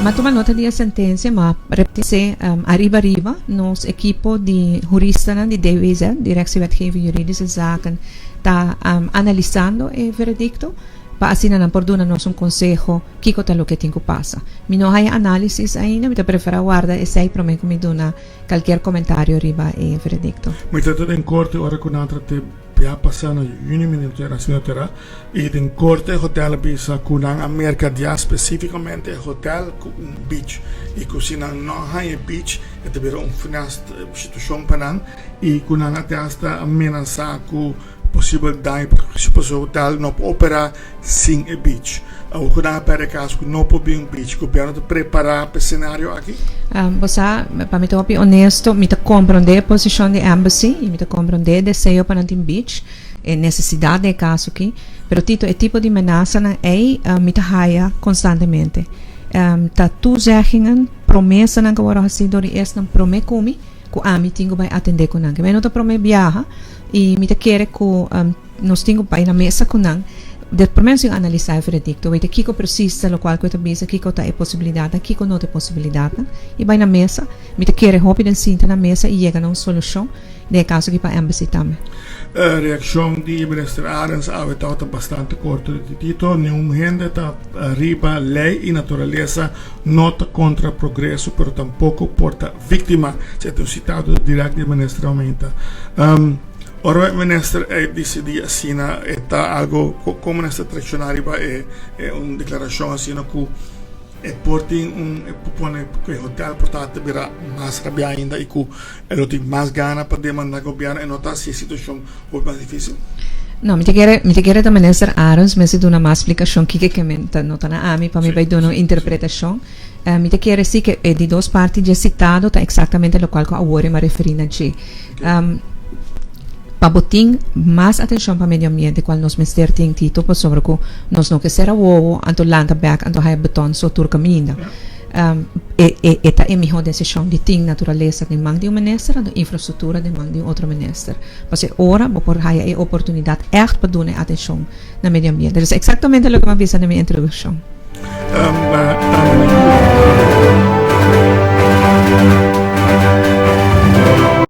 M'a tuma nota di e sentencia, m'a repetise ariba ariba nos ekipo di huristanan di DWZ, Directie Wetgeving Juridische Zaken, ta analisando e veredicto pa asina nan por duna nos un conseho kico ta loke tin cu pasa. Mi no haya analisis ainda, mi ta prefera warda esey prome cu mi duna calkier comentario riba e veredicto. Mi ta den corte ora cu nan a trate bia pasa na juni mi no tera si no tera y den corte e hotel a bisa cu nan a mercadia specificamente e hotel cu un beach y cu si nan no haya e beach e ta bira un funest situacion pa nan y cu nan a te hasta a menasa cu Posibel daño pasobra hotel no por opera sin e beach. Awor cu nan a perde cas cu no por bin beach, gobierno ta prepara pa e scenario aki? Bo sa, pa mi ta hopi honesto, mi ta comprende e posicion di embassy y mi ta comprende e deseo pa nan tin beach, e necesidad den e caso aki, pero Tito, e tipo di menasanan ey mi ta haya constantemente. Ta toezeggingen, promesanan cu a worde haci door di esnan prome cu mi, ku ami tin ku bai atendé ku nan. Ke no ta promé biaha i mi ta kere ku nos tin ku bai na mesa ku nan. De promé nos tin ku analisá e veredikto, weta kiko presis ta lokual ku e ta bisa, kiko ta e posibilidatnan, kiko no ta e posibilidatnan i bai na mesa. Mi ta kere hopi den sinta na mesa i yega na un solushon den e kaso aki pa Embassy tambe. E reakshon di Minister Arends awe tabata bastante korto di titito, Niun hende ta riba lei i naturalesa no ta kontra progreso pero tampoko por ta Víctima, esei ta un citado direct di e minister aumenta. Ora e minister e dicidi asina e ta algo con minister ta reacciona riba e un declaracion asina cu e por tin un e por pone cu e hotel por ta bira mas rabia ainda y cu e lo tin mas gana pa demanda gobierno e no ta haci e situacion hopi mas dificil? No, mi ta kere mi ta kere ta minister Arends mester duna mas splicacion kiko ke men ta no ta na ami pa mi bay duna un interpretacion. Mi ta kere si ke e di dos parti dje sitado ta eksaktamente lokual ku awor e m'a referí na dje. Pa bo tin mas atenshon pa medio ambiente kual nos mester tin Tito pasobra ku nos no ke sera wowo anto lanta bèk anto haya beton so tur kaminda. E e e ta e mihó desishon di tin naturalesa den man di un minister anto infrastruktura den man di un otro minister. Pasobra e ora bo por haya e oportunidat ègt pa duna e atenshon na medio ambiente. Entonces exactamente loke mi a bisa den mi introduccion.